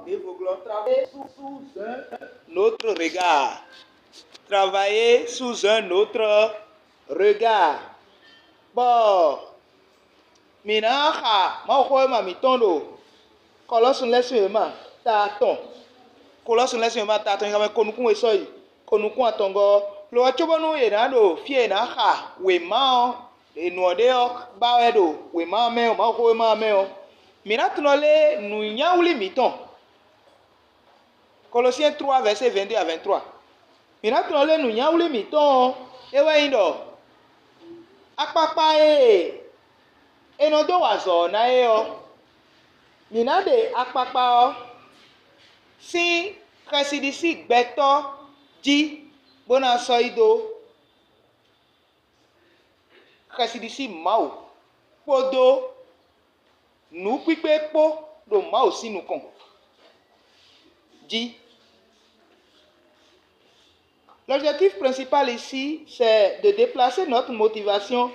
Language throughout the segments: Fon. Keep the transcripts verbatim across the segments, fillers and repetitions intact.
Ɖěvo glɔ́, travailler sous, sous un autre regard. Travailler sous un autre regard. Bɔ mǐ ná xa Mawuxówéma mǐtɔn ɖo Kɔlɔ́su lɛ́ sín wěma ta atɔn. Kɔlɔ́su lɛ́ sín wěma ta atɔn, nyɛ mɛ ko nukún we sɔ́yi, ko nukún atɔngɔ́ ɔ́. Lo ɔ́, cóbónú è nǎ ɖo fí e è nǎ xa wěma ɔ́, è nǔ ɔ́ ɖe ɔ́ ba wɛ ɖo wěma ɔ́ mɛ ɔ́, Mawuxówéma ɔ́ mɛ ɔ́, mǐ ná tunɔ lé nǔnyáwlí mǐtɔn. Colossiens trois, verset vingt-deux à vingt-trois. Mǐ ná tunɔ lé nǔnyáwlí mǐtɔn ɔ́, é wɛ nyí ɖɔ akpakpa e è nɔ dó wa azɔ̌ ɔ́ ná é ɔ́, mǐ ná ɖe akpakpa ɔ́ sín xɛsiɖisí gbɛtɔ́ jí bó ná sɔ́ yi dó xɛsiɖisí Mawu kpódó nǔkpíkpé kpó ɖo Mawu sín nukɔn jí. L'objectif principal ici, c'est de déplacer notre motivation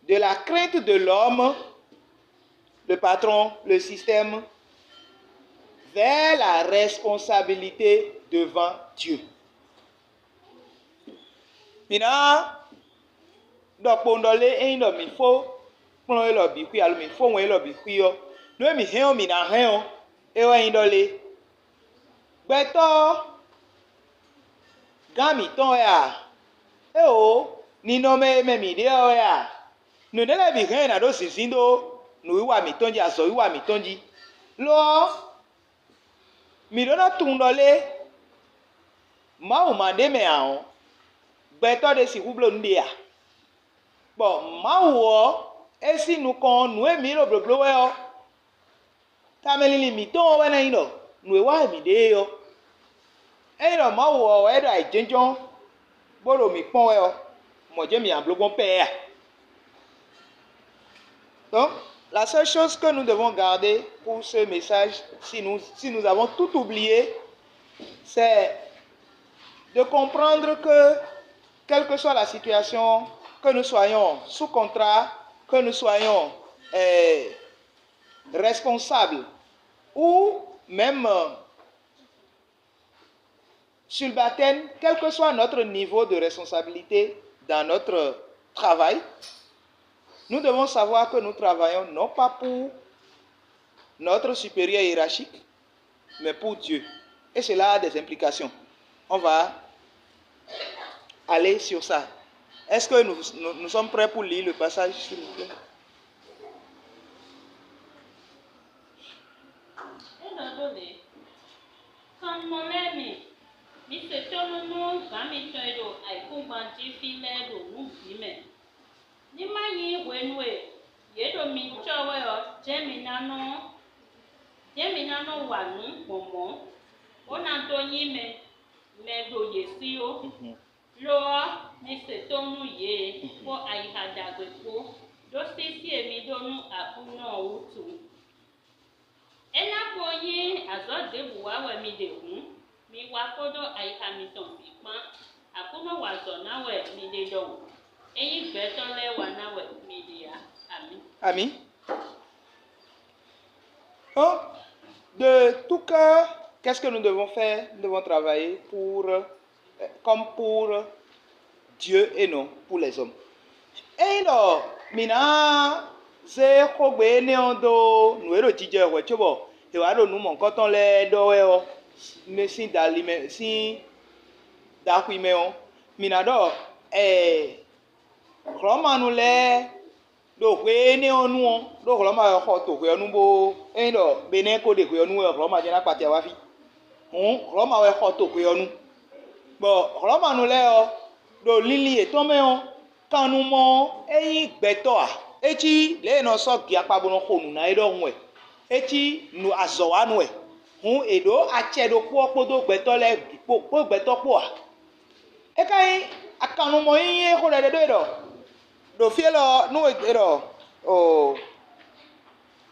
de la crainte de l'homme, le patron, le système, vers la responsabilité devant Dieu. Mǐ ná ɖɔ kpowun ɖɔ lé ényí ɖɔ mǐ fó kplɔ́n élɔ́ bǐ xwí alo mǐ fó wɛn élɔ́ bǐ xwí ɔ́, nǔ e mǐ hɛn ɔ́, mǐ ná hɛn ɔ́, é wɛ nyí ɖɔ lé: gbɛtɔ́ gán mǐtɔn wɛ a? Éeǒ, ninɔmɛ e mɛ mǐ ɖe ɔ́ wɛ a? Nǔ énɛ́ lɛ́ɛ bǐ hɛn è nǎ ɖó zǐnzín ɖó nǔwiwa mǐtɔn jí, azɔ̌wiwa mǐtɔn jí. Lo ɔ́, mǐ ɖó ná tunwun ɖɔ lé Mawu ma ɖ'é mɛ ǎ ɔ́, gbɛtɔ́ ɖé sixú bló nǔ ɖé a? Bɔ Mawu ɔ́, é sín nukɔn ɔ́, nǔ e mǐ ɖo blǒbló wɛ ɔ́, tamɛ linlin mǐtɔn ɔ́ wɛ ná nyí ɖɔ nǔ e wa wɛ mǐ ɖe é ɔ́. Ényí ɖɔ Mawu ɔ́ wɛ ɖo ayǐjínjɔ́n bó ɖo mǐ kpɔ́n wɛ ɔ́, mɔ̌ jɛ́n mǐ ná bló gbɔn pɛ́ɛ a? Donc, la seule chose que nous devons garder pour ce message, si nous, si nous avons tout oublié, c'est de comprendre que, quelle que soit la situation, que nous soyons sous contrat, que nous soyons euh, responsables ou même euh, subalternes, quel que soit notre niveau de responsabilité dans notre travail, nous devons savoir que nous travaillons non pas pour notre supérieur hiérarchique, mais pour Dieu. Et cela a des implications. On va aller sur ça. Est-ce que nous, nous, nous sommes prêts pour lire le passage, s'il vous plaît? É nɔ ɖó lě. Kannumɔ lɛ́ɛ mi, mi se tónú nú gǎn mitɔn e ɖo ayǐkúngban jí fí lɛ́ɛ ɖo nǔ bǐ mɛ. Ní má nyí hwenu e yě ɖo mi cɔ́ wɛ ɔ́, jɛ́n mi ná nɔ jɛ́n mi ná nɔ wa nǔ gbɔn mɔ̌, bó ná dó nyí mɛ mɛ ɖo yě sí ó. Lo ɔ́, mi se tónú nú yě kpó ayixa ɖagbe kpó, ɖó sísí e mi ɖó nú Aklúnɔ ɔ́ wútu. É ná ko nyí azɔ̌ ɖěbǔ wa wɛ mi ɖe hǔn, mi wa kpódó ayixa mitɔn bǐ kpán. Aklúnɔ wa azɔ̌ ná wɛ mi ɖe ɖɔhun; é nyí gbɛtɔ́ lɛ́ɛ wa ná wɛ mi ɖe ǎ. Amǐ. Amǐ. Oh, de tout cœur, qu'est-ce que nous devons faire? Nous devons travailler pour, euh, comme pour Dieu et non pour les hommes. Ényí ɖɔ mǐ ná zé xógbe énɛ́ ɔ́ dó nǔ e ɖo jijɛ hwɛ̌ cóbɔ è wǎ ɖo nǔ mɔ̌hunkɔtɔn lɛ́ɛ ɖɔ wɛ ɔ́, mɛ sín dali mɛ sín daxwi mɛ ɔ́, mǐ ná ɖɔ ɛɛ hlɔ̌manu lɛ́ɛ ɖo hwe énɛ́ ɔ́ nu ɔ́, ɖó Hlɔ̌ma wɛ xɔ to hwe ɔ́ nu bó ényí ɖɔ Benɛ́ɛ ko ɖe hwe ɔ́ nu wɛ ɔ́, Hlɔ̌ma jɛ́n ná kpa acɛ wá fí. Hǔn Hlɔ̌ma wɛ xɔ to hwe ɔ́ nu. Bɔ Hlɔ̌manu lɛ́ɛ ɔ́, ɖo linlin yětɔn mɛ ɔ́, kannumɔ ɔ́, é nyí gbɛtɔ́ ǎ. É cí lě e è nɔ sɔ́ gi akpa bó nɔ xo nǔ ná é ɖɔhun wɛ. É cí nǔ azɔ̌wanu wɛ. Hǔn è ɖǒ acɛ ɖokpó ɔ́ kpódó gbɛtɔ́ lɛ́ɛ bǐ kpó kpó gbɛtɔ́ kpó ǎ. É ka nyí akannumɔ nyínyí e xó ɖɛ ɖe ɖó e ɖɔ ɖo fí élɔ́ ɔ́, nú è ɖɔ o,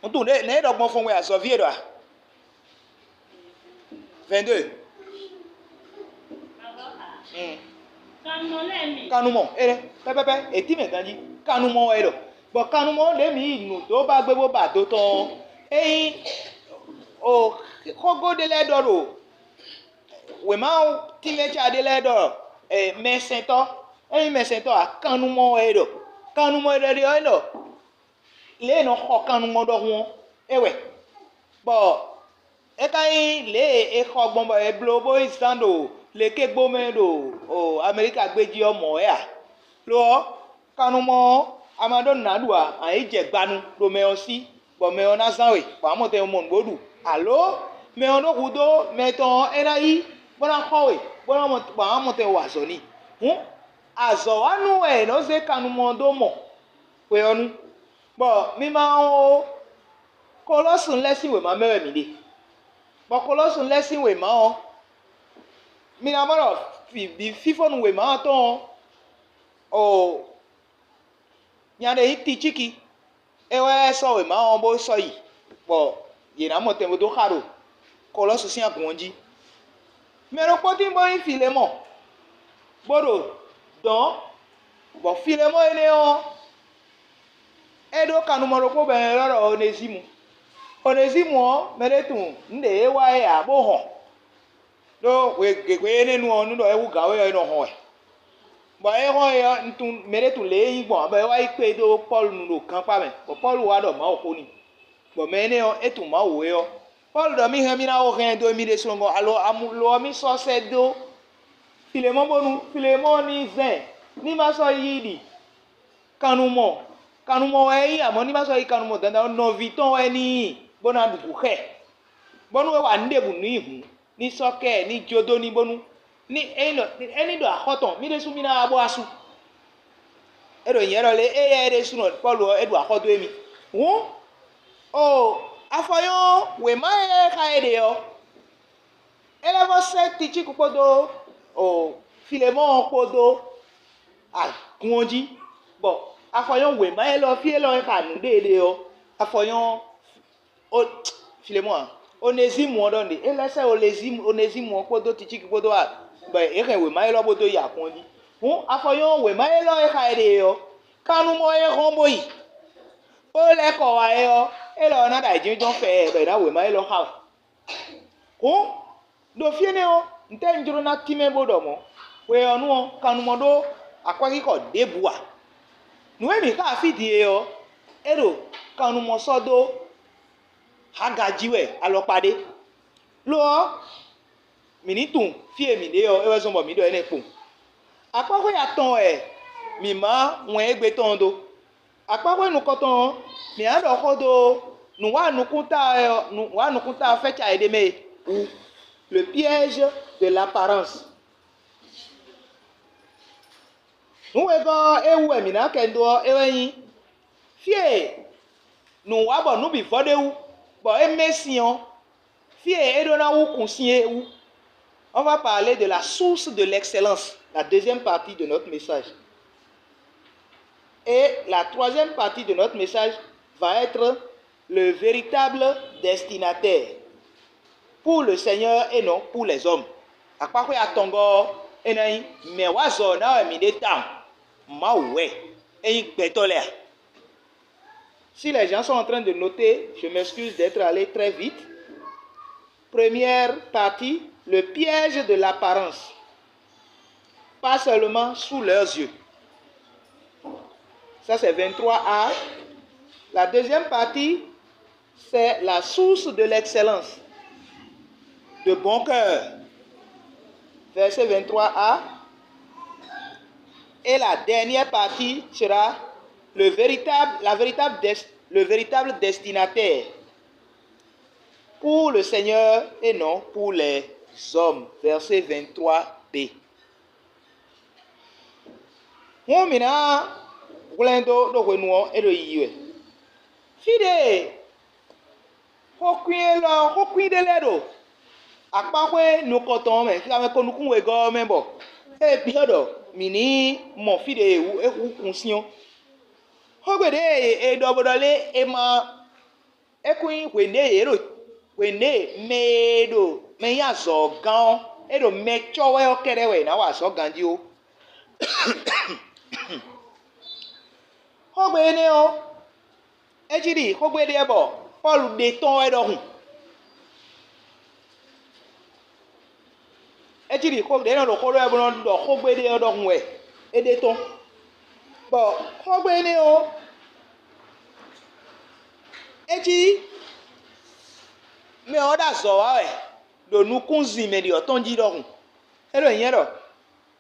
un tunwun ɖě nɛ̌ é ɖɔ gbɔn fɔnwɛ azɔ̌ví e ɖɔ a? Vingt-deux. Kannumɔ lɛ́ɛ mi. Kannumɔ, é ɖɛ pɛ́pɛ́pɛ́, è tínmɛ ganjí. Kannumɔ wɛ é ɖɔ. Bɔ kannumɔ ɔ́ ɖě mǐ yi nǔ dó ba gbé bó ba do tɔn ɔ́, é nyí O xógó ɖé lɛ́ɛ ɖɔ ɖo wěma tínmɛ ca ɖé lɛ́ɛ ɖɔ mɛsɛntɔ́, ényí mɛsɛntɔ́ ǎ, kannumɔ wɛ é ɖɔ. Kannumɔ e ɖɔ ɖe ɔ́, é ɖɔ lě e è nɔ xɔ kannumɔ ɖɔhun ɔ́, é wɛ. Bɔ é ka nyí lě e è xɔ gbɔn bɔ è bló bó yi zán ɖo lekégbó mɛ ɖo Amelíka gbé jí ɔ́ mɔ̌ wɛ a? Lo ɔ́, kannumɔ ɔ́, a ma ɖó nǔ ná ɖu ǎ, a nǎ yi jɛ gbanu ɖo mɛ ɔ́ sí, bɔ mɛ ɔ́ ná zán we, bɔ a mɔ tɛn mɔ nǔ bó ɖu. Alo mɛ ɔ́ ɖó hudó mɛ tɔn ɔ́, é ná yí, bó ná xɔ we, bó ná mɔ bɔ a nǎ mɔ tɛn wa azɔ̌ n'i. Hǔn, azɔ̌wanú wɛ è nɔ zé kannumɔ ɔ́ dó mɔ xwe ɔ́ nu. Bɔ mi ma ó, Kolɔ́su lɛ́ɛ sín wěma mɛ wɛ mǐ ɖe. Bɔ Kolɔ́su lɛ́ɛ sín wěma ɔ́, mi ná mɔ ɖɔ fí- fífɔ́nú wěma ɔ́ tɔn ɔ́, o nya ɖé nyí Ticíki, é wɛ sɔ́ wěma ɔ́ bó sɔ́ yi, bɔ yě ná mɔ tɛn bó dó xa ɖo Kolɔ́su sín agun ɔ́ jí. Mɛ ɖokpó tín bó nyí Filemɔ́ɔ, bó ɖo dɔ̌n, bɔ Filemɔ́ɔ énɛ́ ɔ́, é ɖó kannumɔ ɖokpó bɔ è nɔ ylɔ́ ɖɔ Onezímu. Onezímu ɔ́, mɛ ɖé tunwun nǔ ɖě é wa é ǎ, bó hɔn. Ɖó hwe gěgbe énɛ́ nu ɔ́, nú ɖɔ é hú gǎn wɛ ɔ́, é nɔ hɔn wɛ. Bɔ é hɔn é ɔ́, un tunwun mɛ ɖé tunwun lě e é nyí gbɔn ǎ, bɔ é wá yi kpé dó Pɔ́lu nu ɖo gankpá mɛ, bɔ Pɔ́lu wá ɖɔ Mawu xó n'i. Bɔ mɛ énɛ́ ɔ́, é tunwun Mawu é ɔ́. Pɔ́lu ɖɔ mì hɛn mì ná wó hɛn dó émí ɖésú gɔ́n, alo lo ɔ́, mì sɔ́ sɛ́ dó Filemɔ́ɔ bónú Filemɔ́ɔ ní zɛn ní ma sɔ́ yí ɖi kannumɔ. Kannumɔ wɛ é nyí, amɔ̌ ní ma sɔ́ yí kannumɔ dandan ɔ́, nɔví tɔn wɛ ní nyí, bó ná ɖu xɛ, bónú é wa nǔ ɖěbǔ n'i hǔn, ní sɔ́ kɛ ɛ, ní jó dó n'i, bónú ní é ní ɖɔ é ní ɖɔ axɔ́ tɔn, mì ɖésú mì ná wá bó wá su. É ɖo nyǐ ɖɔ lě éyɛ́ é ɖésúnɔ Pɔ́lu ɔ́, é ɖu axɔ́ dó émí. Hǔn, o afɔ nyɔ́ wěma e é xa é ɖe ɔ́, é lɛ́ vɔ́ sɛ́ Ticíku kpódó o Filemɔ́ɔ kpódó agun ɔ́ jí, bɔ afɔ nyɔ́ wěma élɔ́, fí élɔ́ e xa nǔɖé ɖe ɔ́, afɔ nyɔ́ o Filemɔ́ɔ a? Onezímu ɔ́ ɖɔ nǔɖé, é lɛ́ sɛ́ Onezímu ɔ́ kpódó Ticíki kpódó a, bɔ é hɛn wěma élɔ́ bó dó yi agun ɔ́ jí. Hǔn afɔ nyɔ́ wěma élɔ́ e xa é ɖe ɔ́, kannumɔ e hɔn bó yi, bó lɛ́ kɔ wá é ɔ́, élɔ́ ɔ́ ná ɖo ayǐjínjɔ́n fɛ ɛ, bɔ è nǎ wěma élɔ́ xa wɛ. Hǔn, ɖo fí énɛ́ ɔ́, ntɛ́ un jló ná tínmɛ bó ɖɔ mɔ̌? Hwe ɔ́ nu ɔ́, kannumɔ ɖó akwɛ́xixɔ ɖěbǔ ǎ. Nǔ e mǐ xa afí din e ɔ́, é ɖo kannumɔ sɔ́ dó Haga jí wɛ alɔkpa ɖé. Lo ɔ́, mǐ ní tunwun fí e mǐ ɖe ɔ́, é wɛ zɔ́n bɔ mǐ ɖɔ énɛ́ kpowun. Akpáxwé atɔn wɛ mǐ má wɛn égbé tɔn ɔ́ dó. Akpáxwé nukɔntɔn ɔ́, mǐ á ɖɔ xó dó nǔwanukúnta ɔ́, nǔwanukúnta ɔ́ fɛ́ ca e ɖ'é mɛ é wú. Le piège de l'apparence. Nǔ wegɔ́ ɔ́, é wú wɛ mǐ ná kɛ dó ɔ́, é wɛ nyí fí e nǔ wa bɔ nǔ bǐ vɔ ɖ'é wú, bɔ é mɛ sin ɔ́, fí e é ɖó ná wú kun sín é wú. On va parler de la source de l'excellence, la deuxième partie de notre message. Et la troisième partie de notre message va être le véritable destinataire pour le Seigneur et non pour les hommes. Akpáxwé atɔngɔ́ ɔ́, é ná nyí mɛ̌ wa azɔ̌ ná wɛ mǐ ɖe tawun? Mawu wɛ, é nyí gbɛtɔ́ lɛ́ɛ a? Si les gens sont en train de noter, je m'excuse d'être allé très vite. Première partie, le piège de l'apparence. Pas seulement sous leurs yeux. Ça, c'est vingt-trois A. La deuxième partie, c'est la source de l'excellence. De bon cœur. Verset vingt-trois A. Et la dernière partie sera le véritable, la véritable, le véritable destinataire pour le Seigneur et non pour les hommes. Verset vingt-trois B. Hǔn mǐ ná hwlɛ́n dó ɖó hwenu ɔ́, é ɖo yiyi wɛ. Fí ɖě xókwín élɔ́, xókwín ɖé lɛ́ɛ ɖo akpáxwé nukɔntɔn ɔ́ mɛ, xixamɛ ko nukún wegɔ́ ɔ́ mɛ, bɔ é byɔ́ ɖɔ mǐ ní mɔ fí ɖě e wú é hú kun sín ɔ́. Xógbe ɖě e è ɖɔ bó ɖɔ lé é ma é kún nyí hwěɖé e ɖo hwěɖé mɛ e ɖo mɛ nyí azɔ̌ gán ɔ́, é ɖo mɛ cɔ́ wɛ ɔ́ kɛ́ɖɛ́ wɛ è nǎ wa azɔ̌ ganjí ó. Xógbe énɛ́ ɔ́, é cí ɖi xógbe ɖé bɔ Pɔ́lu ɖe tɔ́n wɛ ɖɔhun. Jí ɖi xó ɖě nɔ ɖo xó ɖɔ wɛ bó nɔ ɖɔ xógbe ɖé ɔ́ ɖɔhun wɛ é ɖe tɔn. Bɔ xógbe énɛ́ ɔ́, é cí mɛ ɔ́ ɖo azɔ̌ wa wɛ ɖo nukúnzin mɛ ɖě ɔ́ tɔn jí ɖɔhun. É ɖo nyɛ ɖɔ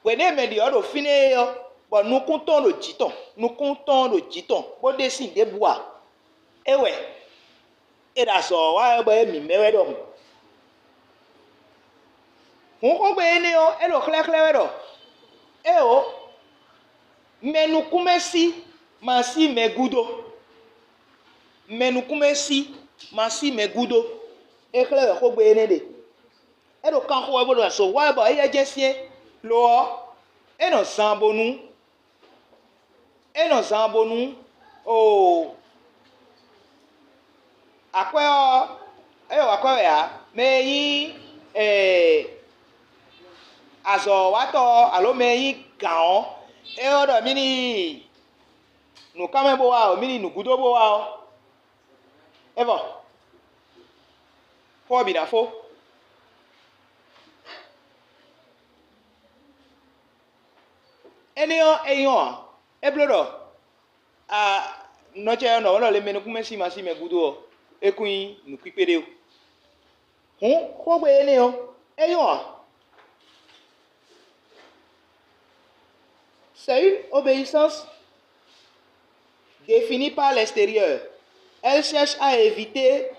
hwěɖé mɛ ɖě ɔ́ ɖo fínɛ́ é ɔ́, bɔ nukún tɔn ɖo jǐ tɔn, nukún tɔn ɖo jǐ tɔn, bó ɖe sín ɖěbǔ ǎ. É wɛ è ɖo azɔ̌ ɔ́ wa wɛ bɔ é mǐmɛ́ wɛ ɖɔhun. Hǔn xógbe énɛ́ ɔ́, é ɖo xlɛ́xlɛ́ wɛ ɖɔ: Éeǒ, mɛ nukúnmɛsí ma sí mɛ gúdo. Mɛ nukúnmɛsí ma sí mɛ gúdo. É xlɛ́ wɛ xógbe énɛ́ ɖe. É ɖo kanxo wɛ bó ɖo azɔ̌ wa wɛ bɔ éyɛ́ jɛ́n syɛ́n. Lo ɔ́, é nɔ zan bónú é nɔ zan bónú oo akwɛ́ ɔ́, é wa akwɛ́ wɛ ǎ. Mɛ e nyí ee, azɔ̌watɔ́ ɔ́ alo mɛ e nyí gǎn ɔ́, é ɔ́ ɖɔ mǐ ní nǔkanmɛ bó wá ɔ́, mǐ ní nǔgúdo bó wá ɔ́, é vɔ. Xó ɔ́ bǐ ná fó. Énɛ́ ɔ́, é nyɔ́ ǎ. É bló ɖɔ a nɔ ce ɔ́ nɔ wɛ ɖɔ le mɛ nukúnmɛ sí ma sí mɛ gúdo ɔ́, é kún nyí nǔkpíkpé ɖé ó. Hǔn xógbe énɛ́ ɔ́, é nyɔ́ ǎ. C'est une obéissance définie par l'extérieur. Elle cherche à éviter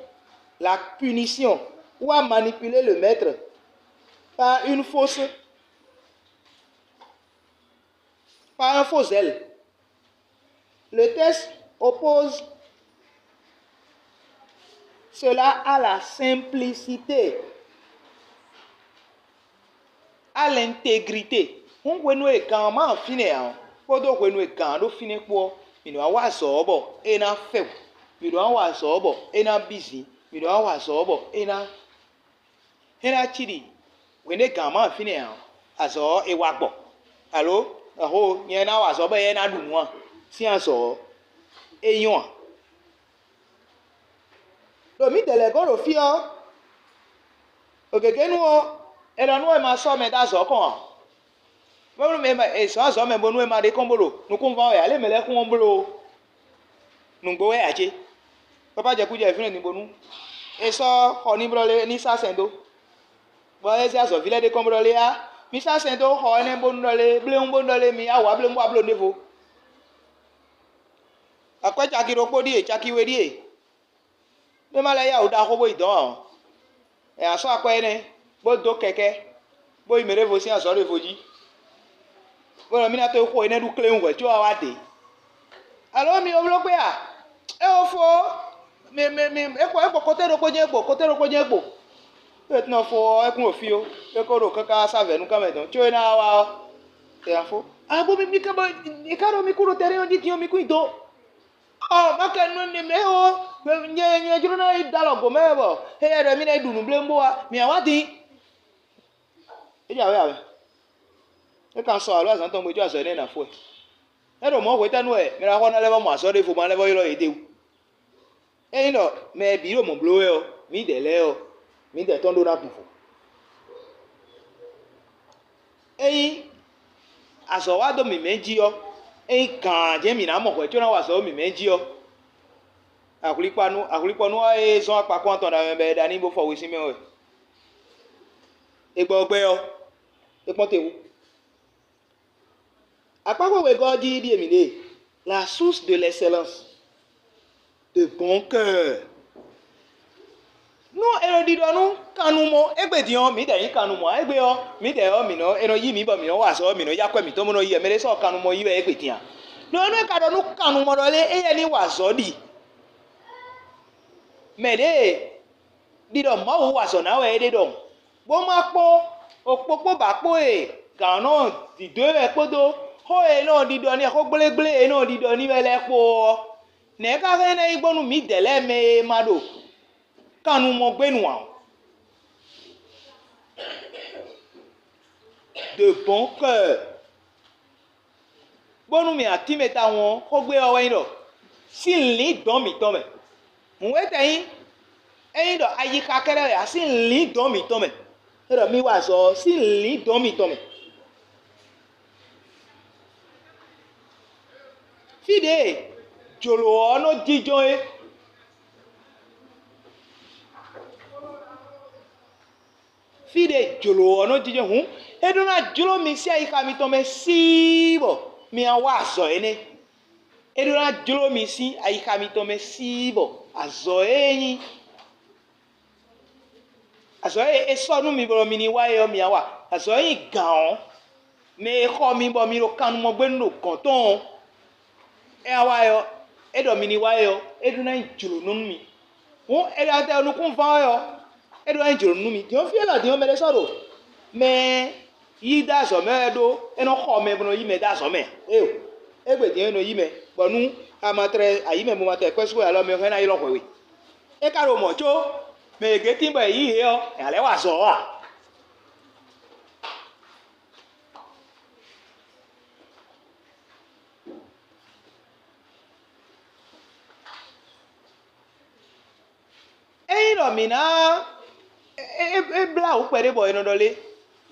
la punition ou à manipuler le maître par une fausse, par un faux zèle. Le texte oppose cela à la simplicité, à l'intégrité. Hǔn hwenu e gǎn ɔ́ ma ɖo fínɛ́ ǎ ɔ́, kpódó hwenu e gǎn ɔ́ ɖo fínɛ́ kpó ɔ́, mǐ nɔ wá wa azɔ̌ ɔ́ bɔ é ná fɛ wǔ. Mǐ nɔ wá wa azɔ̌ ɔ́ bɔ é ná bí zǐn. Mǐ nɔ wá wa azɔ̌ ɔ́ bɔ é ná é ná cí ɖi hwěɖé gǎn ma ɖo fínɛ́ ǎ ɔ́, azɔ̌ ɔ́ è wa gbɔ. Alo, ɛho nyɛ ná wa azɔ̌ bɔ éyɛ́ ná ɖu nǔ a? Sín azɔ̌ ɔ́, é nyɔ́ ǎ. Ɖo mǐdɛɛ lɛ́ɛ gɔ́n ɖo fí ɔ́, ɖo gěgé nu ɔ́, è nɔ nú wɛ ma sɔ́ mɛ dó azɔ̌ kɔn ǎ. Bónú mɛ è zɔ̌n azɔ̌ mɛ bónú è ma ɖe kɔn bó ɖo nukúnván wɛ ǎ, lě mɛ lɛ́ɛ kún ɔ́ bló nǔgbó wɛ ǎ cé? Pápá jɛ kú jɛ fínɛ́ din bónú è sɔ́ xɔ ní blɔ́ lé ní sá sɛn dó. Bɔ é zé azɔ̌ví lɛ́ɛ ɖe kɔn bó ɖɔ lé á, mi sá sɛn dó xɔ énɛ́ bónú ɖɔ lé bléwún bónú ɖɔ lé mi yá wǎ bléwún bó wá bló ɖěvo. Akwɛ́ caki ɖokpó ɖíe, caki we ɖíe. Ɖé má lɛ́ yá wǔ ɖaxó bó yi dɔ̌n ǎ ɔ́, è nǎ sɔ́ akwɛ́ énɛ́, bó dó kɛkɛ́, bó yi mɛ ɖěvo sín azɔ̌ ɖěvo jí, bó nɔ mì ná tó xo énɛ́ ɖu kléwún hwɛ̌ có wá wá dě. Alo mi ó bló kpé a? É ó fó mi mi mi é kpo é kpo koté ɖokpó jɛ́n gbo, koté ɖokpó jɛ́n gbo. É tɔ́n fó ɔ́, é kún ɖo fí ó, é kó ɖo káká sá vɛ̌ nú ká mɛ dɔn có é ná wá ɔ́, é ná fó. Abo mi mi ka bɔ mi ka ɖo mi kú ɖo tɛ́nɛ́ ɔ́ jí din ɔ́, mi kún yi do. Ɔ má kɛ nú mi mɛ ó, nyɛ nyɛ jló ná yi dó alɔ gǒ mɛ wɛ bɔ éyɛ́ ɖɔ mì ná yi ɖu nǔ bléwún bó wá, mǐ wá wá din. É jɛ awě awě. É kan sɔ alo azǎn tɔn gbé có azɔ̌ énɛ́ ná fó ɛ. É ɖo mɔ̌ hwetɛ́nu wɛ mɛ ɖaxó ná lɛ́ vɔ́ mɔ azɔ̌ ɖěvo ma lɛ́ vɔ́ ylɔ́ yě d'é wú? Ényí ɖɔ mɛ e bǐ ɖo mɔ̌ bló wɛ ɔ́, mǐdɛɛ lɛ́ɛ ɔ́, mǐdɛɛ tɔn ɖó ná gbɔn fɔ. Ényí azɔ̌ wa dó mǐmɛ́ jí ɔ́, ényí gǎn jɛ́n mǐ ná mɔ hwɛ̌ có ná wa azɔ̌ ɖo mǐmɛ́ jí ɔ́, ahwlikpanu ahwlikpɔnú ɔ́ e zɔ́n akpakún atɔn ɖo amɛ bɔ è ɖa n'i bó fɔ hwesínmɛ wɛ. È gbɔ gbɛ ɔ́, é kpɔ́n te wú. Akpákpɔ́ wegɔ́ ɔ́ jí ɖíe mǐ ɖe: la source de l'excellence, de bon cœur. Nú è nɔ ɖiɖɔ nú kannumɔ égbé din ɔ́, mǐdɛɛ nyí kannumɔ ǎ. Égbé ɔ́, mǐdɛɛ ɔ́, mǐ nɔ è nɔ yí mǐ bɔ mǐ nɔ wa azɔ̌, mǐ nɔ yí akwɛ́ mǐtɔn bó nɔ yi wɛ. Mɛ ɖé sɔ́ kannumɔ yí wɛ égbé din ǎ. Nú nú è ka ɖɔ nú kannumɔ ɖɔ lé, éyɛ́ ní wa azɔ̌ ɖi. Mɛ ɖě ɖiɖɔ Mawu wa azɔ̌ ná wɛ é ɖe ɖɔhun, bó má kpɔ́n okpokpó ba kpó e gǎn nɔ dǐdó e wɛ kpódó xó e nɔ ɖiɖɔ n'i xó gblégblé e nɔ ɖiɖɔ n'i wɛ lɛ́ɛ kpó ɔ́, nɛ̌ ka hɛn ná nyí gbɔn nú mǐdɛɛ lɛ́ɛ mɛ e ma ɖo kannumɔ gbénu ǎ? De bon cœur. Bónú mǐ ná tínmɛ tawun ɔ́, xógbe ɔ́ wɛ nyí ɖɔ sín lǐndɔ̌n mǐtɔn mɛ. Hǔn étɛ́ nyí? É nyí ɖɔ ayixa kɛ́ɖɛ́ wɛ ǎ, sín lǐndɔ̌n mǐtɔn mɛ. É ɖɔ mi wa azɔ̌ ɔ́ sín lǐndɔ̌n mitɔn mɛ. Fí ɖě jlǒ ɔ́ nɔ jínjɔ́n é, fí ɖě jlǒ ɔ́ nɔ jínjɔ́n hǔn, é ɖó ná jló mi sín ayixa mitɔn mɛ síi bɔ mi wá wa azɔ̌ énɛ́. É ɖó ná jló mi sín ayixa mitɔn mɛ síi bɔ azɔ̌ e nyí azɔ̌ e è sɔ́ nú mi bɔ mi ní wa é ɔ́, mi wá wa. Azɔ̌ e nyí gǎn ɔ́, mɛ e xɔ mi bɔ mi ɖo kannumɔ gbénu ɖo gɔ̌n tɔn ɔ́, é wá wa é ɔ́, é ɖɔ mi ní wa é ɔ́, é ɖó ná nyí jlǒnɔ nú mi. Hǔn è ɖɔ tɛ nukúnván wɛ ɔ́, é ɖó ná nyí jlǒ nú mi. Din ɔ́, fí élɔ́ din ɔ́, mɛ ɖé sɔ́ ɖo mɛ yí dó azɔ̌ mɛ wɛ ɖó é nɔ xɔ mɛ bó nɔ yí mɛ dó azɔ̌ mɛ. Éyo, égbé din ɔ́, é nɔ yí mɛ, bɔ nú a ma tlɛ a yǐ mɛ bó ma tlɛ kwɛ́ sú wɛ alɔ mɛ hɛn ná ylɔ́ hwɛ̌ we. É ka ɖo mɔ̌ có mɛ e gětín bɔ è yǐ yě ɔ́, è nǎ lɛ́ wa azɔ̌ ɔ́ a? Ényí ɖɔ mǐ ná é blá wǔ kpɛɖé bɔ è nɔ ɖɔ lé,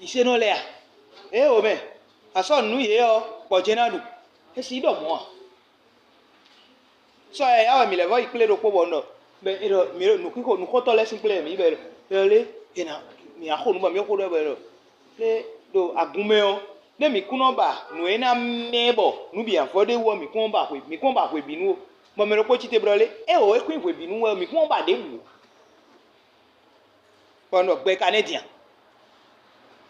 yǐsenɔ lɛ́ɛ a? Ée o mɛ, a sɔ́ nǔ nú yě ɔ́, gbɔjɛ́ ná ɖu. É sixú ɖɔ mɔ̌ a? Sɔ yǎyá wɛ mǐ lɛ́ vɔ́ yi kplé ɖokpó bɔ un ɖɔ, bɔ è ɖɔ mǐ ɖo nǔxixo nǔxotɔ́ lɛ́ɛ sín kplé wɛ mǐ yi bɔ è ɖɔ lé è nǎ mǐ ná xo nǔ bɔ mǐ xo ɖɔ bɔ è ɖɔ lé ɖo agun mɛ ɔ́, nɛ́ mǐ kún nɔ ba nǔ e ná mɛ bɔ nǔ bǐ ná vɔ ɖ'é wú ɔ́, mǐ kún nɔ ba hwe mǐ kún nɔ ba hwebǐnu ó. Bɔ mɛ ɖokpó cí te bɔ ɖɔ lé é o é kún nyí hwebǐnu wɛ mǐ kún nɔ ba ɖěbǔ ó. Bɔ un ɖɔ gbɛ ka nɛ́ din a?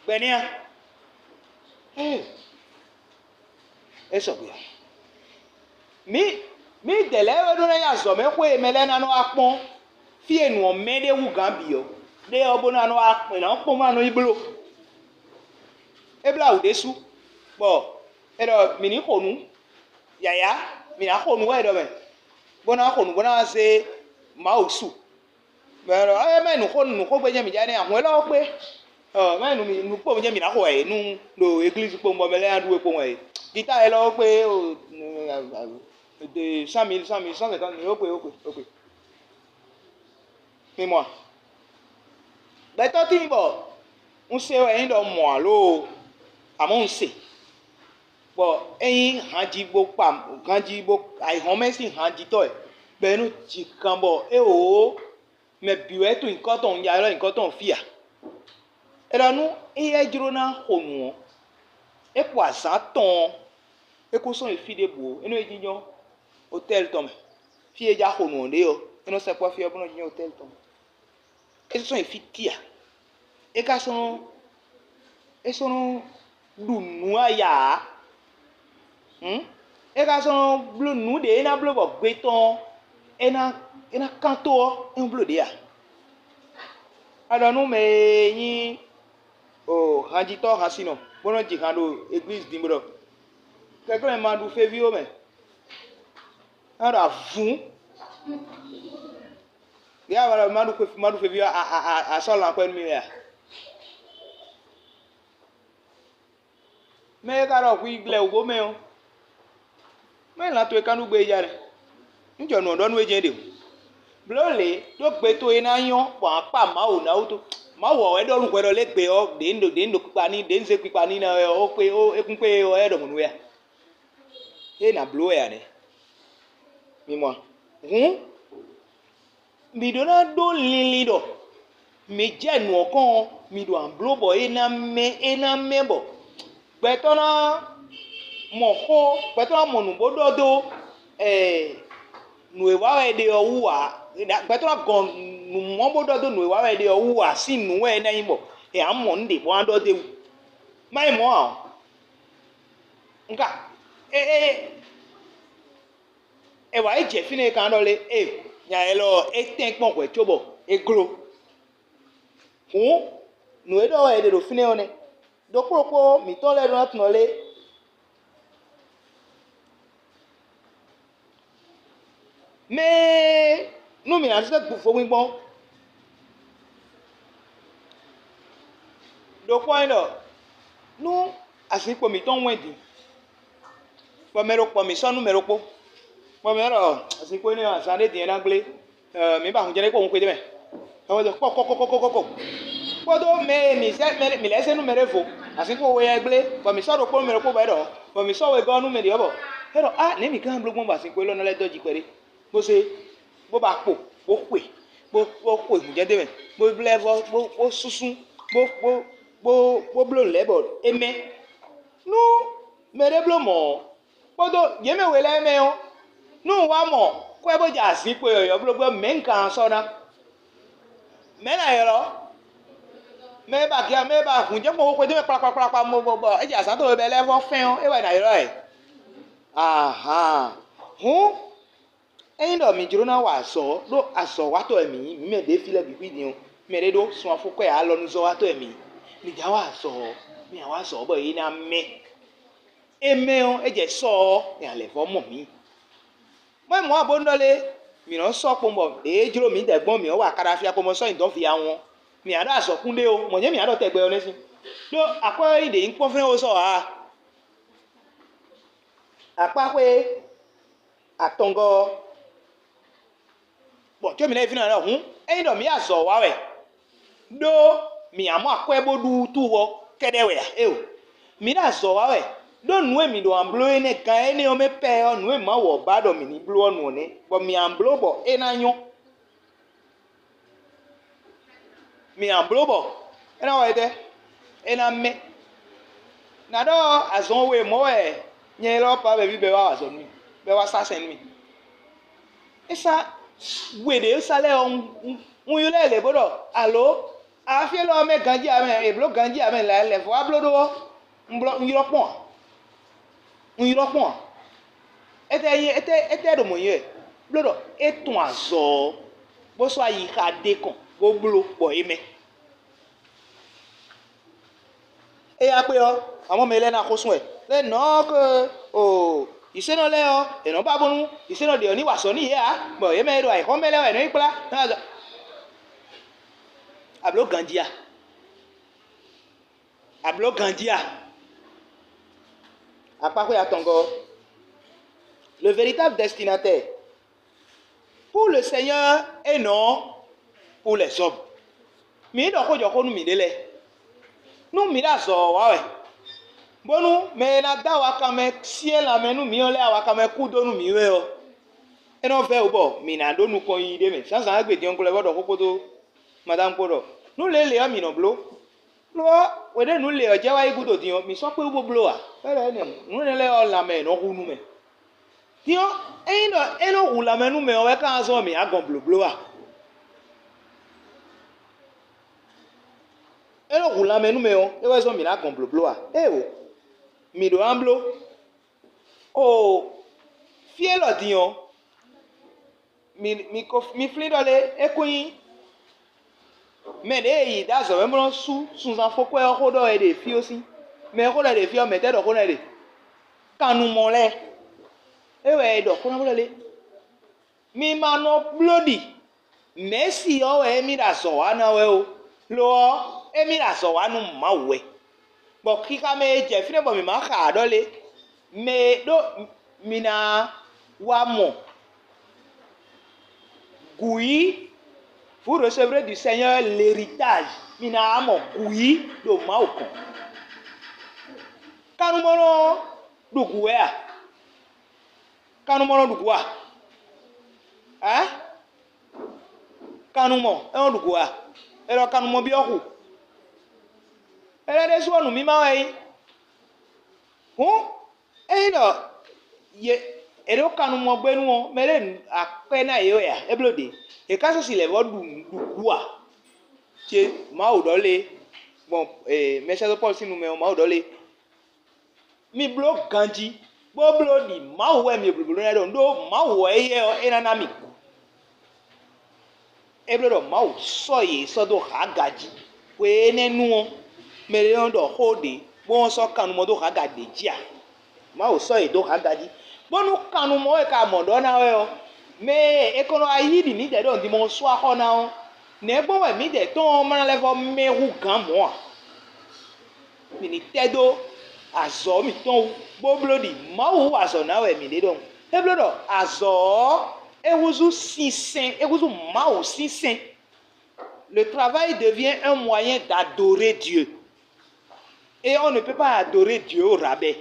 Gbɛ nɛ́ a? Ee, é sɔgbe a? Mǐ mǐdɛɛ lɛ́ɛ wɛ ɖó ná nyí azɔ̌mɛxwé e mɛ lɛ́ɛ ná nɔ wá kpɔ́n fí e nǔ ɔ́ mɛ ɖé wú gǎn bǐ ɔ́, ɖé ɔ́ bó ná nɔ wá è nǎ nɔ kpɔ́n bó ná nɔ yi bló. É blá wǔ ɖésú, bɔ è ɖɔ mǐ ní xo nǔ yǎyá, mǐ ná xo nǔ wɛ è ɖɔ mɛ, bó ná xo nǔ bó ná zé Mawu su. Mɛ ɔ́, ɛ mɛ nǔxó nǔxógbe jɛ́n mǐ jɛ énɛ́ ahun élɔ́ kpé. Ɔ, mɛ nǔ mǐ nǔ kpowun jɛ́n mǐ ná xo wɛ nu ɖo eglízi kpowun bɔ mɛ lɛ́ɛ ná ɖu we kpowun wɛ. Gita élɔ́ kpé o de cent mille, cent mille, cent cinquante mille, ó kpé, ó kpé, ó kpé. Mi mɔ a? Gbɛtɔ́ tíin bɔ un se wɛ nyí ɖɔ un mɔ ǎ lo, amɔ̌ un se. Bɔ é nyí hanji bó kpa hanji bó ayǐhɔ́nmɛ sín hanjitɔ́ wɛ, bɔ é nɔ ji kan bɔ é wǒ mɛ bǐ wɛ tunwun nyǐkɔ tɔn, un ja ylɔ́ nyǐkɔ tɔn fí a? È ɖɔ nú éyɛ́ jló ná xo nǔ ɔ́, é kpo azǎn tɔn ɔ́, é kún sɔ́ yi fí ɖěbǔ ó, é nɔ yi jínjɔ́n hotɛ́li tɔn mɛ. Fí e é já xo nǔ ɔ́ ɖe ɔ́, é nɔ sɛkpɔ́ fí ɔ́ bó nɔ jínjɔ́n hotɛ́li tɔn mɛ. É sɔ́ nyi fí tía? É ka sɔ́ nɔ é sɔ́ nɔ ɖu nǔ aya ǎ. Hǔn é ka sɔ́ nɔ bló nǔ ɖě é ná bló bɔ gbe tɔn ɔ́, é ná é ná kán tó ɔ́, é nɔ bló ɖě ǎ. A ɖɔ nú mɛ e nyí o hanjitɔ́ hansinɔ bó nɔ́ ji han ɖo eglízi din bó ɖɔ kɛnklɛ́n ma ɖu feví ó mɛ. Ná ɖo avǔn. Yě awa ɖɔ ma ɖu xwe ma ɖu feví ɔ́, a a a a sɔ́ lan akwɛ́ nú mì wɛ a? Mɛ e ka ɖɔ hwi glɛ̌ wǔ mɛ ɔ́, mɛ lan towe ka nú gbe ja nɛ. Un jɔ nǔ ɔ́ ɖɔ nú we jɛ́n ɖe o. Bló lě ɖó gbe towe ná nyɔ́ bɔ a kpa Mawu ná wútu. Mawu ɔ́ wɛ ɖɔ nú hwɛ ɖɔ lě gbe ɔ́, ɖě un ɖo ɖě un ɖo kpikpa n'i, ɖě un zé kpikpa n'i ná wɛ ɔ́, ó kpé ó é kún kpé é ɔ́, é ɖɔ mɔ̌ nú we a? É nǎ bló wɛ ǎ nɛ́. Mi mɔ a? Hǔn mǐ ɖó ná ɖó linlin ɖɔ mǐ jɛ nǔ ɔ́ kɔn ɔ́, mǐ ɖo ambló bɔ é ná mɛ é ná mɛ bɔ gbɛtɔ́ ná mɔ xó, gbɛtɔ́ ná mɔ nǔ bó ɖɔ dó nǔ e wa wɛ è ɖe ɔ́ wú ǎ. Gbɛtɔ́ ná gɔn nǔ mɔ bó ɖɔ dó nǔ e wa wɛ è ɖe ɔ́ wú ǎ sín nǔ wɛ é ná nyí bɔ è nǎ mɔ nǔ ɖě bó ná ɖɔ dó é wú. Má nyí mɔ̌ ǎ ɔ́, un ka é é è wǎ yi jɛ fínɛ́ e kan ɖɔ lé e nya élɔ́ ɔ́, é tɛ́nkpɔ́n hwɛ̌ cóbɔ é gló. Hǔn nǔ e ɖɔ wɛ è ɖe ɖo fínɛ́ ɔ́ nɛ́. Ɖokpó ɖokpó mǐtɔn lɛ́ɛ ɖó ná tunwun ɔ́ lé? Mɛ e nú mǐ ná zé vo gbígbɔn ɖokpó ɔ́ nyí ɖɔ nú azinkpo mǐtɔn wɛn din, bɔ mɛ ɖokpɔ mǐ sɔ́ nú mɛ ɖokpó, bɔ mɛ ɖɔ azinkpo énɛ́ ɔ́, azǎn ɖé din é ná gblé, mǐ ba hun jɛ́n ɖé kpó hun xwedó mɛ. Kɔkɔkɔkɔkɔkɔ. kpódó mɛ e mǐ sɛ́ mɛ mǐ lɛ́ zé nú mɛ ɖěvo, azinkpo we wɛ gblé, bɔ mǐ sɔ́ ɖokpó nú mɛ ɖokpó bɔ é ɖɔ, bɔ mǐ sɔ́ wegɔ́ nú mɛ ɖě ɔ́ bɔ é ɖɔ á nɛ̌ mǐ ka ná bló gbɔn bɔ azinkpo élɔ́ ná lɛ́ dɔ́ ji kpɛɖé, bó zé bó ba kpo, bó xwe, bó bó xwe hǔnjɛ́n d'é mɛ, bó blɛ́ vɔ́, bó bó súnsún, bó bó bó bó bló nǔ lɛ́ɛ bɔ é mɛ́. Nú mɛ ɖé bló mɔ̌ ɔ́, kpódó yě mɛ we lɛ́ɛ mɛ ɔ́, nú un wá mɔ kwɛ́ bó jɛ azinkpo yɔ̌yɔ́ bló gbé ɔ́, mɛ̌ un ka ná sɔ́ ná? Mɛ̌ na ylɔ́? Mɛ e ba gɛ́ mɛ e ba hǔn jɛ́n kpɔ́n xwedó mɛ kplakplakplakpla mo bɔ é jɛ azǎn tɔn we bɔ é lɛ́ vɔ́ fɛ́n ɔ́, é wɛ na ylɔ́ ɛ. Ahan. Hǔn, ényí ɖɔ mi jló ná wa azɔ̌ ɖó azɔ̌watɔ́ wɛ mǐ nyí, mǐ mɛ ɖě fí lɛ́ɛ bǐ xwí din ɔ́, mɛ ɖé ɖó sun afɔkwɛ́ alɔnuzɔ́watɔ́ wɛ mǐ nyí. Mi jǎ wa azɔ̌ ɔ́, mi ǎ wa azɔ̌ ɔ́ bɔ é ná mɛ́. É mɛ ɔ́, é jɛ sɔ ɔ́, è nǎ lɛ́ vɔ́ mɔ mǐ. Mɔ̌ e mɔ̌ ǎ bónú ɖɔ lé, mǐ nɔ́ sɔ́ kpowun bɔ ɖě e jló mǐdɛɛ gbɔn mǐ ɔ́ wa kaɖafi akpo mɔ sɔ́ nyi dɔ̌n vǐ a ɔ́, mǐ nǎ ɖo azɔ̌kún ɖé ó, mɔ̌ jɛ́n mǐ nǎ ɖɔ tɛgbɛ ɔ́ nɛ́ sín. Ɖó akwɛ́ ɔ́ nyí ɖě nyí kpɔ́nvlɛ́n ó sɔ́ ǎ. Akpáxwé atɔngɔ́ ɔ́, bɔ có mǐ lɛ́ɛ fínɛ́ ɔ́ ɖɔ hǔn, ényí ɖɔ mǐ yi azɔ̌ wa wɛ, ɖó mǐ ǎ mɔ akwɛ́ bó ɖú wútu ɔ́ kɛ́ɖɛ́ wɛ ǎ, éeǒ. Mǐ ɖo azɔ̌ wa wɛ, ɖó nǔ e mǐ ɖo ǎ bló énɛ́ gan énɛ́ ɔ́ mɛ pɛ́ ɔ́, nǔ e Mawu ɔ́ ba ɖɔ mǐ ní bló ɔ́ nǔ ɔ́ nɛ́, bɔ mǐ ǎ bló bɔ é ná nyɔ́. Mǐ ǎ bló bɔ é ná wa etɛ́? É ná mɛ́. Nǎ ɖɔ azɔn we mɔ̌ wɛ nyɛ élɔ́ pa bɛví bɔ é wá wa azɔ̌ nú mì, bɔ é wá sá sɛn nú mì. É sá we ɖě sá lɛ́ɛ ɔ́, un ylɔ́ ɛ lě bó ɖɔ: Alo, afí élɔ́ ɔ́ mɛ ganjí ǎ mɛ, è blǒ ganjí ǎ mɛ lɛ̌ lɛ̌ vɔ wá bló ɖó ɔ́, un blɔ́ un ylɔ́ kpɔ́n ǎ. Un ylɔ́ kpɔ́n ǎ. Étɛ́ nyí étɛ́ étɛ́ ɖo mɔ̌ nyí wɛ? Bló ɖɔ é tun azɔ̌ ɔ́, bó sɔ́ ayixa ɖ'é kɔn, bó bló bɔ é mɛ. Éyá kpé ɔ́, amɔ̌ mɛ lɛ́ɛ ná xo sún wɛ. Lé nɔ̌ ke o yǐsénɔ lɛ́ɛ ɔ́, è nɔ̌ ba bónú yǐsénɔ ɖě ɔ́ ní wa azɔ̌ nú yě ǎ, bɔ yě mɛ e ɖo ayǐxɔ́mɛ lɛ́ɛ wɛ è nɔ́ yi kplá. A blǒ ganjí a? A blǒ ganjí a? Akpáxwé atɔngɔ́, le véritable destinataire pour le Seigneur et non pour les hommes. Mǐ ɖɔ xó jɔ xó nú mǐɖée lɛ́ɛ. Nú mǐ ɖo azɔ̌ ɔ́ wa wɛ, bónú mɛ e ná dó awakanmɛ syɛ́n lanmɛ nú mǐ ɔ́ lɛ́ɛ awakanmɛ kú dó nú mǐ wɛ ɔ́, é nɔ vɛ́ wǔ bɔ mǐ ná ɖó nukɔn yiyi ɖé mɛ. Zǎnzǎn égbé din ɔ́, un ko lɛ́ vɔ́ ɖɔ xó kpódó madame kpó ɖɔ nǔ lě lě ɔ́ mǐ nɔ bló. Lo ɔ́, hweɖěnu lě ɔ́ jɛ wá yi gúdo din ɔ́, mǐ sɔ́ kpé wú bó bló ǎ. Éɖɔ énɛ́ nǔ énɛ́ lɛ́ɛ ɔ́, lanmɛ è nɔ hu nú mɛ. Din ɔ́, ényí ɖɔ é nɔ hu lanmɛ nú mɛ ɔ́ wɛ ka ná zɔ́n mǐ agɔn blǒbló a? É nɔ hu lanmɛ nú mɛ ɔ́, é wɛ zɔ́n mǐ ná gɔn blǒbló a? Éeǒ, mǐ ɖó ná bló. Oo, fí élɔ́ din ɔ́, mi mi ko mi flín ɖɔ lé, é kún nyí mɛ ɖě e yi dó azɔ̌ mɛ bó nɔ́ sú sunzan fó kwɛ́ ɔ́ xó ɖɔ è ɖe fí ɔ́ sín. Mɛ e xó ɖɔ è ɖe fí ɔ́, mɛ̌ tɛ́ ɖɔ xó nɛ́ ɖe? Kannumɔ lɛ́ɛ. É wɛ è ɖɔ xó ná xó ɖɔ lé. Mi ma nɔ bló ɖi mɛ̌si ɔ́ wɛ émí ɖo azɔ̌ wa ná wɛ ó, lo ɔ́, émí ɖo azɔ̌ wa nú Mawu wɛ. Bɔ xixa mɛ e jɛ fínɛ́ bɔ mǐ ma xa ǎ ɖɔ lé, mɛ e ɖó mi ná wá mɔ gǔ yí, vous recevrez du Seigneur l'héritage, mi ná wá mɔ gǔ yí ɖo Mawu gɔ́n. Kannumɔnɔ ɔ́ ɖu gǔ wɛ a? Kannumɔ nɔ ɖu gǔ a? Ɛ? Kannumɔ é nɔ ɖu gǔ a? É ɖɔ kannumɔ byɔ́ xu. Énɛ́ ɖésú ɔ́, nǔmímá wɛ é nyí. Hǔn ényí ɖɔ yě è ɖǒ kannumɔ gbé nú ɔ́, mɛ ɖé akwɛ́ ná yě wɛ a? É bló ɖě. Yě ká sɔ́ si lɛ̌ vɔ́ ɖu nǔ ɖu gǔ a? Ce Mawu ɖɔ lé, gbɔn mɛsɛ́dó Pɔ́lu sín nu mɛ ɔ́, Mawu ɖɔ lé. Mi bló ganjí, bó bló ɖi Mawu wɛ mi blǒbló lɛ́ɛ ɖo nú, ɖó Mawu wɛ éyɛ́ ɔ́, é ná ná mi gǔ. É bló ɖɔ Mawu sɔ́ yě sɔ́ dó hǎga jí. Hwe énɛ́ nu ɔ́, mɛ ɖé nɔ ɖɔ xó ɖě, bó nɔ́ sɔ́ kannumɔ dó hǎga ɖě jí a? Mawu sɔ́ yě dó hǎga jí. Bónú kannumɔ e ka mɔ ɖɔ ná wɛ ɔ́, mɛ e è ko nɔ wá yí ɖi mǐdɛɛ ɖo nǔɖiɖi mɔ sú axɔ́ ná ɔ́, nɛ̌ gbɔn wɛ mǐdɛɛ tɔn ɔ́ ma ná lɛ́ vɔ́ mɛ hú gǎn mɔ̌ a? Mǐ ní tɛ́ dó azɔ̌ mǐtɔn wú, bó bló ɖi Mawu wú azɔ̌ ná wɛ mǐ ɖe ɖɔhun. É bló ɖɔ azɔ̌ ɔ́, é húzú sinsɛn, é húzú Mawu sín sɛn. Le travail devient un moyen d'adorer Dieu. Et on ne peut pas adorer Dieu au rabais.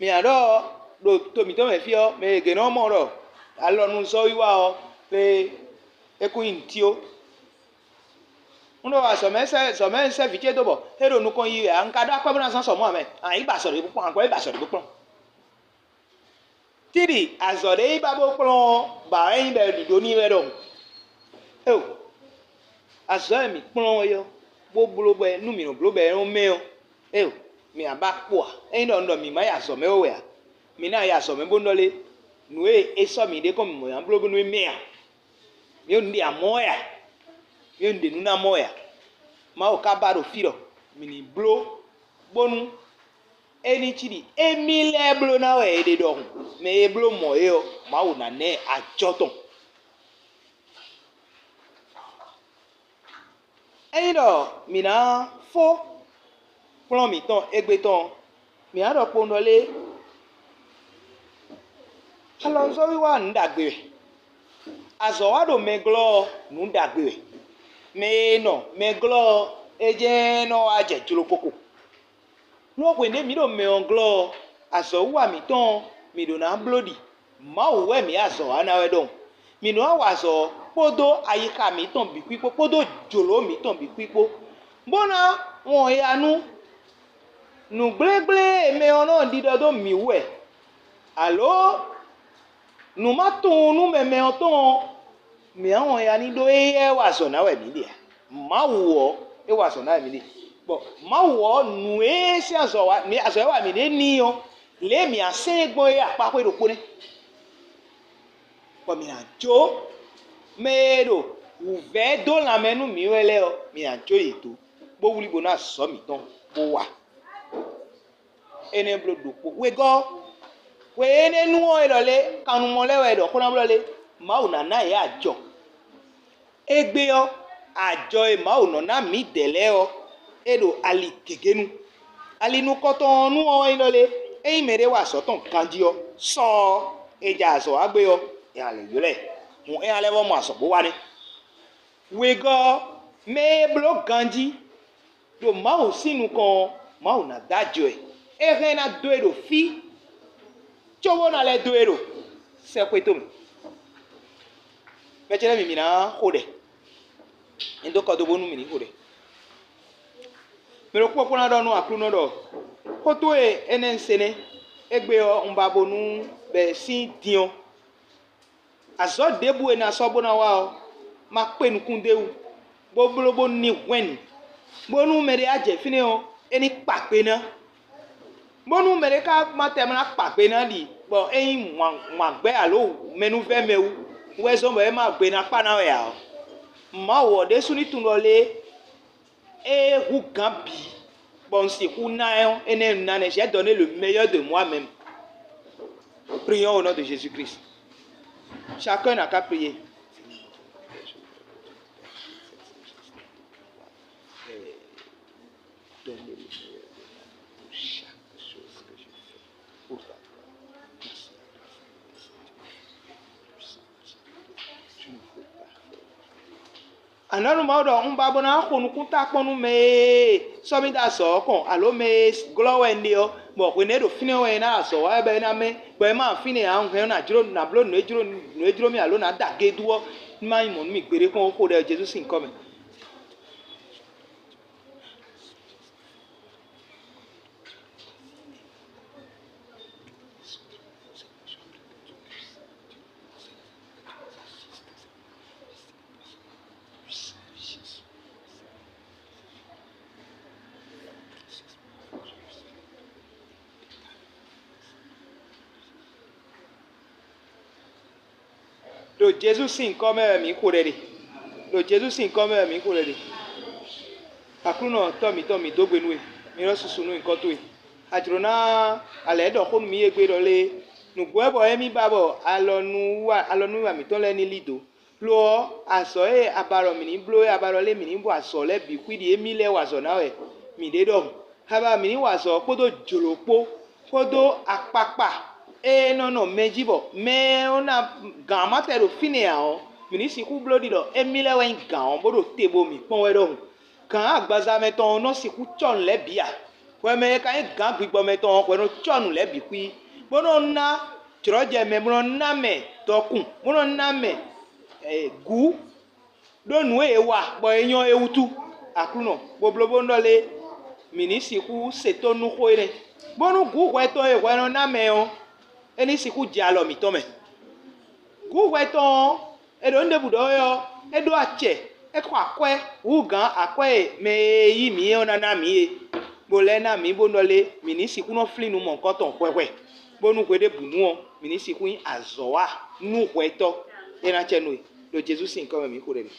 Mǐ ná ɖɔ ɖo to mǐtɔn mɛ fí ɔ́, mɛ gěgé nɔ mɔ ɖɔ alɔnuzɔ́wiwa ɔ́ lé é kún nyí nǔtí ó. Un ɖo azɔ̌ mɛ sɛ́ zɔ̌ mɛ sɛ́ vǐ ce dó bɔ é ɖo nukɔn yi wɛ ǎ, un ka ɖó akwɛ́ bó ná zán sɔ mɔ̌ ǎ mɛ. Ǎ, yi ba azɔ̌ ɖě bó kplɔ́n, akwɛ́ yi ba azɔ̌ ɖě bó kplɔ́n. Tíɖi azɔ̌ ɖé yi ba bó kplɔ́n ɔ́, ba wɛ nyí bɔ è ɖi ɖó n'i wɛ ɖɔhun. Éo, azɔ̌ e mǐ kplɔ́n é ɔ́, bó bló bɔ nú mǐ nɔ bló bɔ é nɔ mɛ ɔ́, éo, mǐ ná ba kpo a? Ényí ɖɔ un ɖɔ mǐ ma yi azɔ̌ mɛ ó wɛ ǎ, mǐ ná yi azɔ̌ mɛ bó nɔ lé nǔ e é sɔ́ mǐ ɖe kɔn mǐ mɔ ná bló bónú é mɛ a? Mǐ ɖo nǔ ɖe amɔ̌ wɛ a? Mǐ ɖo nǔ ɖe nú ná mɔ wɛ a? Mawu ka ba ɖo fí ɖɔ mǐ ní bló bónú é ní cí ɖi émí lɛ́ɛ bló ná wɛ è ɖe ɖɔhun, mɛ e bló mɔ̌ é ɔ́, Mawu ná ná ɛ ajɔ tɔn. Ényí ɖɔ mǐ ná fó kplɔ́n mǐtɔn égbé tɔn ɔ́, mǐ ná ɖɔ kpowun ɖɔ lé? Alɔnuzɔ́wiwa ɔ́ nǔ ɖagbe wɛ. Azɔ̌ wa ɖo mɛ glɔ́ ɔ́ nǔ ɖagbe wɛ. Mɛ e nɔ mɛ glɔ́ ɔ́, é jɛ́n nɔ wá jɛ jlokoko. Nú hwenu ɖé mǐ ɖo mɛ ɔ́ glɔ́ ɔ́, azɔ̌wiwa mǐtɔn ɔ́, mǐ ɖó ná bló ɖi Mawu wɛ mǐ azɔ̌ wa ná wɛ ɖɔhun. Mǐ nɔ wa azɔ̌ ɔ́ kpódó ayixa mǐtɔn bǐ xwíxwó kpódó jlǒ mǐtɔn bǐ xwíxwó, bó ná wɔn ya nú nǔgblégblé e mɛ ɔ́ nɔ ɖiɖɔ dó mǐ wú wɛ, alǒ nǔ ma tunwun nú mɛ mɛ ɔ́ tɔn ɔ́, mǐ ná wɔn ya ní ɖó éyɛ́ wa azɔ̌ ná wɛ mǐ ɖe ǎ. Mawu ɔ́, é wa azɔ̌ ná wɛ mǐ ɖe. Bɔ Mawu ɔ́, nǔ e sín azɔ̌ wa, azɔ̌ e wa mǐ ɖe n'i ɔ́, lě e mǐ ná sɛn ɛ gbɔn é akpáxwé ɖokpó nɛ́. Bɔ mǐ ná jó mɛ e ɖo wǔvɛ́ dó lanmɛ nú mǐ wɛ lɛ́ɛ ɔ́, mǐ ná jó yě dó, bó wlí bó ná azɔ̌ mǐtɔn bó wa. Énɛ́ bló ɖokpó. Wegɔ́, hwe énɛ́ nu ɔ́, é ɖɔ lé, kannumɔ lɛ́ɛ wɛ è ɖɔ xó ná blɔ́ lé, Mawu ná ná yě ajɔ. Égbé ɔ́, ajɔ e Mawu nɔ ná mǐdɛɛ lɛ́ɛ ɔ́, é ɖo ali gěgé nu. Ali nukɔntɔn ɔ́ nu ɔ́ wɛ nyí ɖɔ lé, ényí mɛɖé wa azɔ̌ tɔn ganjí ɔ́, sɔ ɔ́, è ja azɔ̌ wa gbé ɔ́, è nǎ lɛ́ ylɔ́ ɛ. Hǔn é ná lɛ́ vɔ́ mɔ azɔ̌ bó wa nɛ́. Wegɔ́ ɔ́, mɛ e bló ganjí ɖo Mawu sín nukɔn ɔ́, Mawu ná dó ajɔ ɛ. É hɛn ná dó e ɖo fí, cóbó ná lɛ́ dó e ɖo sɛxwé tɔn mɛ. Mɛ ce lɛ́ɛ mi, mǐ ná xo ɖɛ. Un dó kɔ do bónú mǐ ní xo ɖɛ. Mɛ ɖokpó kpó ná ɖɔ nú Aklúnɔ ɖɔ: Xó towe énɛ́ un se nɛ́. Égbé ɔ́, un ba bónú bɛ̌ sín din ɔ́, azɔ̌ ɖěbǔ e ná sɔ́ bó ná wa ɔ́, ma kpe nukún d'é wú, bó bló bónú ní hwɛ́n nǔ, bónú mɛɖé a jɛ fínɛ́ ɔ́, é ní kpa gbe ná. Bónú mɛɖé ka ma tɛ ma ná kpa gbe ná ɖi, bɔ é nyí wǎngbɛ́ alo mɛnúvɛ́ mɛ wú wɛ zɔ́n bɔ é ma gbe ná kpa ná wɛ ǎ ɔ́, Mawu ɔ́ ɖésú ní tunwun ɖɔ lé é hú gǎn bǐ, bɔ un sixú ná ɛ ɔ́, énɛ́ un ná nɛ́. J'ai donné le meilleur de moi-même. Prions au nom de Jésus-Christ. Chacun n'a qu'à prier. Donner le meilleur de moi pour chaque chose que je fais. Pour ta gloire. Merci. Anɔ̌nu Mawu ɖɔ un ba bó ná xo nukúnta kpɔ́n nú mɛ e sɔ́ mì dó azɔ̌ ɔ́ kɔn, alo mɛ e glɔ́ wɛ un ɖe ɔ́, bɔ hwenu e é ɖo fínɛ́ wɛ é ná azɔ̌ wa wɛ bɔ é ná mɛ, bɔ é ma fínɛ́ ǎ, un hɛn ɔ́, nǎ jló nǎ bló nǔ e jló nǔ e jló mì alo nǎ da gédú ɔ́, ní ma nyí mɔ̌ nú mì gbeɖé kpɔ́n xo ɖɛ Jezu sín nyǐkɔ mɛ. Ɖo Jezu sín nyǐkɔ mɛ wɛ mǐ xo ɖɛ ɖe. Ɖo Jezu sín nyǐkɔ mɛ wɛ mǐ xo ɖɛ ɖe. Aklúnɔ Tɔ́ mǐtɔn, mǐ dó gbe nú we, mǐ ɖɔ susu nú nyǐkɔ towe. A jlǒ ná a lɛ̌ ɖɔ xó nú mǐ égbé ɖɔ lé, nǔgbó wɛ bɔ émí ba bɔ alɔnúwa alɔnúwiwa mǐtɔn lɛ́ɛ ní lí dǒ. Lo ɔ́, azɔ̌ e a ba ɖɔ mǐ ní bló é, a ba ɖɔ lé mǐ ní bɔ azɔ̌ lɛ́ɛ bǐ xwíɖi émí lɛ́ɛ wa azɔ̌ ná wɛ mǐ ɖe ɖɔhun. A ba mǐ ní wa azɔ̌ ɔ́ kpódó jlǒ kpó, kpódó akpakpa, E nɔ nɔ mɛ jí bɔ mɛ ɔ́ ná gǎn ma tɛ ɖo fínɛ́ ǎ ɔ́, mǐ ní sixú bló ɖi ɖɔ émí lɛ́ɛ wɛ nyí gǎn ɔ́, bó ɖo te bo mǐ kpɔ́n wɛ ɖɔhun. Gǎn agbaza mɛ tɔn ɔ́ nɔ sixú cɔ́ nǔ lɛ́ɛ bǐ ǎ. Hwɛ mɛ e ka nyí gǎn gbigbɔ mɛ tɔn ɔ́, hwɛ nɔ cɔ́ nǔ lɛ́ɛ bǐ xwí, bó nɔ ná jlɔ̌jɛ mɛ, bó nɔ ná mɛ dɔkun, bó nɔ ná mɛ gǔ ɖó nǔ e è wa bɔ é nyɔ́ é wútu. Aklúnɔ, bo bló bónú ɖɔ lé mǐ ní sixú se tónú xó énɛ́, bónú gǔ hwɛ tɔn e hwɛ nɔ ná mɛ ɔ́, é ní sixú jɛ alɔ mǐtɔn mɛ. Gǔ hwɛ tɔn ɔ́, è ɖǒ nǔ ɖěbǔ ɖɔ wɛ ɔ́, é ɖó acɛ, é xɔ akwɛ́ hú gǎn akwɛ́ e mɛ e yí mǐ é ɔ́ ná ná mǐ é, bó lɛ́ ná mǐ bónú ɖɔ lé mǐ ní sixú nɔ flín nǔ mɔ̌hunkɔtɔn hwɛhwɛ, bónú hweɖěbǔnu ɔ́, mǐ ní sixú nyí azɔ̌ wa nú hwɛtɔ́. É ná cɛ nú we ɖo Jezu sín nyǐkɔ mɛ mǐ xo ɖɛ mì.